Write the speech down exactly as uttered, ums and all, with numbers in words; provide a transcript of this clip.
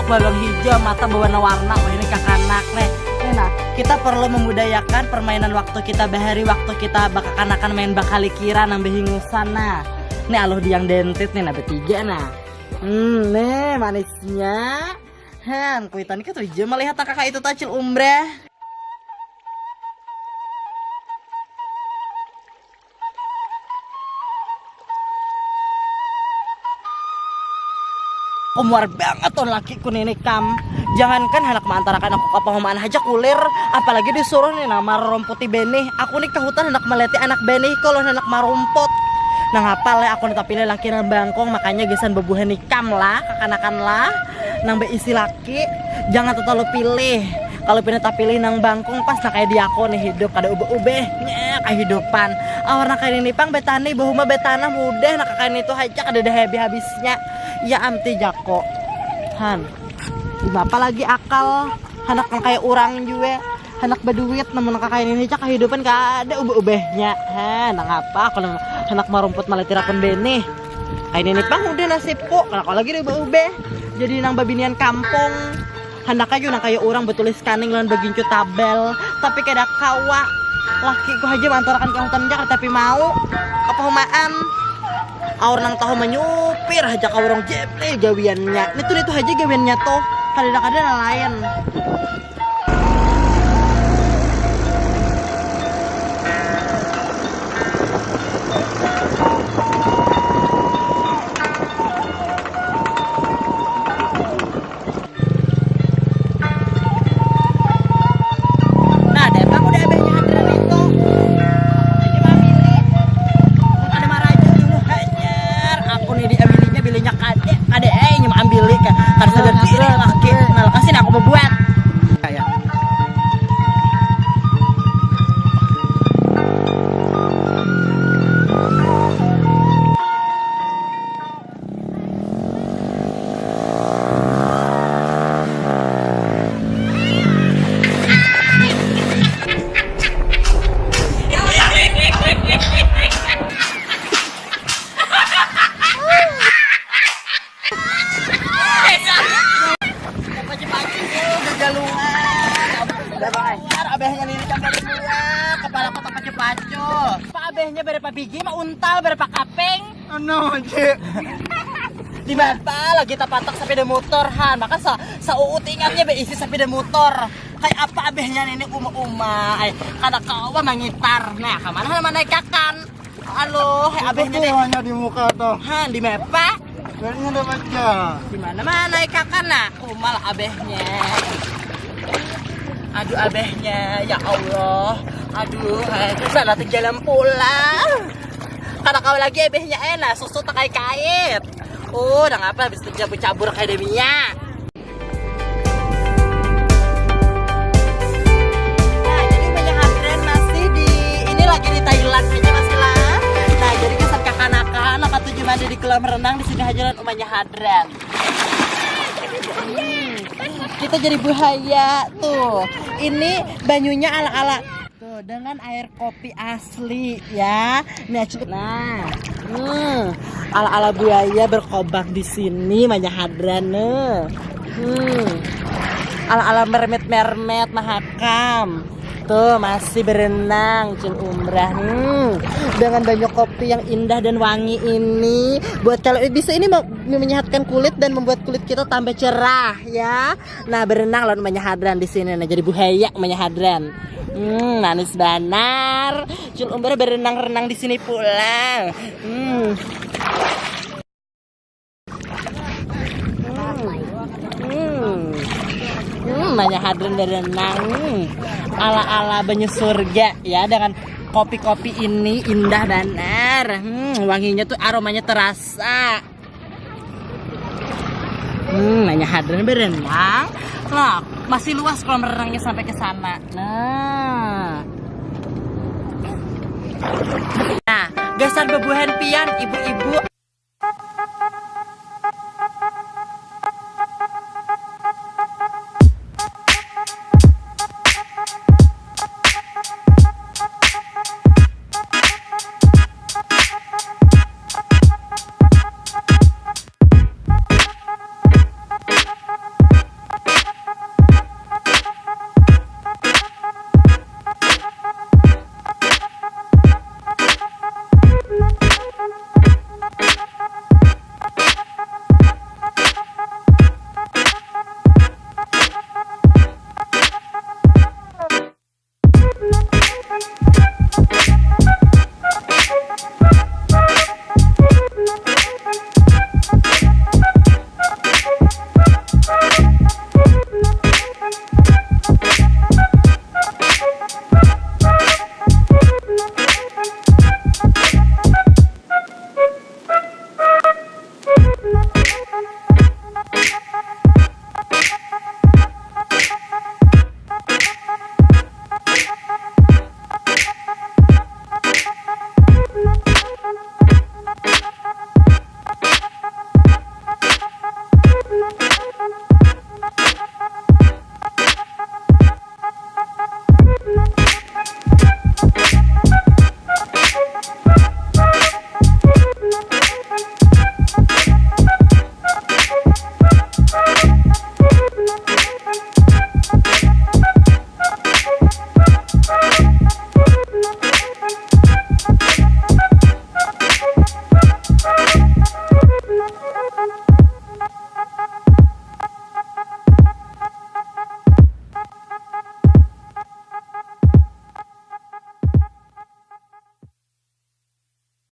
Balon hijau, mata berwarna-warna, wah ini kakanak nih. Nih nah, kita perlu membudayakan permainan waktu kita bahari, waktu kita bakakanakan main bakali kira nang behingusan nah. Nih aluh diang dentit nih nah betiga nah. Hmm, nih manisnya. Han, kuitan kita tuh melihat kakak itu tacil umbrah. Kumuar banget tuh lakiku nih kam. Jangankan hendak maantarakan aku ka pahumaan haja kulir, apalagi disuruh nih nah marumputi benih. Aku nih ke hutan hendak meleti anak benih kalau hendak marumput. Nang apa lah aku nih pilih laki nang bangkung, makanya gasan bebuhan ikam lah kakanakan lah nang beisi laki. Jangan terlalu pilih. Kalau pina tapilih nang bangkung pas nah kayak diako nih hidup kada ubah-ubahnya kehidupan. Awar nak kayak ini pang betani bahuma betanam udah nak kayak itu aja kada ada habis-habisnya. Ya amti jako. Han. Apa lagi akal anak yang kayak orang juga anak berduit namun kayak ini aja kehidupan kada ubah-ubahnya. Ha, nang apa kalau anak marumput malah tirakun benih. Kayak ini pang udah nasibku kalau lagi diubah-ubah jadi nang babinian kampung. Handak aja nang kaya urang betulis kaning lawan begincu tabel, tapi kada kawa. Lakiku haja maantarakan ka hutan ja kada tapi mau. Apa humaan? Aur nang tahu manyupir haja ka warung Jeble gawiannya. Nitu nitu haja gawiannya tuh. Kadada kada nang lain. Nah, datang udah abahnya Hadran itu. Jadi mamili. Ada maraja dulu hajar. Aku nih diambilinya bilinya kade, kade eh nyem ambili kan. Harus ada diri laki. Nah, lepasin aku berbuat. Kayak Pacu-pacu tuh, udah jaluan. Udah bayar, abahnya nih kan dari luar. Kepala kota pacu-pacu. Apa abahnya berapa biji, mah untal berapa kapeng? Anu, Cik. Di mata lagi tapatak sepeda motor, Han. Maka sa, sa uut ingatnya beisi sepeda motor. Kayak apa abahnya ini uma-uma, ay. Kada kawa mangitar. Nah, kemana mana naik kakan? Halo, hai abahnya deh. Hanya di muka tuh. Han, di mepa? Kayaknya ada baca. Di mana mana kakan nak? Kumal abahnya. Aduh abahnya, ya Allah. Aduh, hai. Salah jalan pulang. Kada kawa lagi abahnya, eh, nah susu tak kait-kait. Oh, udah ngapa habis tercabur-cabur kayak demia. Nah, jadi umanya Hadran masih di ini lagi di Thailand aja masih lah. Nah, jadi kesan kakanakan apa tuh cuma ada di kolam renang di sini aja lah umanya Hadran. Hmm, kita jadi buhaya tuh. Ini banyunya ala-ala tuh dengan air kopi asli ya. Ini aja. Nah, hmm, ala-ala buaya berkobak di sini banyak hadran nih. Hmm. Ala-ala mermet-mermet mahakam. Tuh masih berenang cil umrah hmm. Dengan banyak kopi yang indah dan wangi ini buat kalau bisa ini mau menyehatkan kulit dan membuat kulit kita tambah cerah ya. Nah berenang lawan umanya hadran di sini nah jadi buhaya umanya hadran. Hmm, manis banar. Cul Umber berenang-renang di sini pulang. Hmm. Hmm. Hmm, banyak hadran berenang. Hmm. Ala-ala banyu surga ya dengan kopi-kopi ini indah banar. Hmm, wanginya tuh aromanya terasa. Hmm, nanya hadran berenang. Nah, masih luas kolam renangnya sampai ke sana. Nah. Nah, gasan bebuhan pian ibu-ibu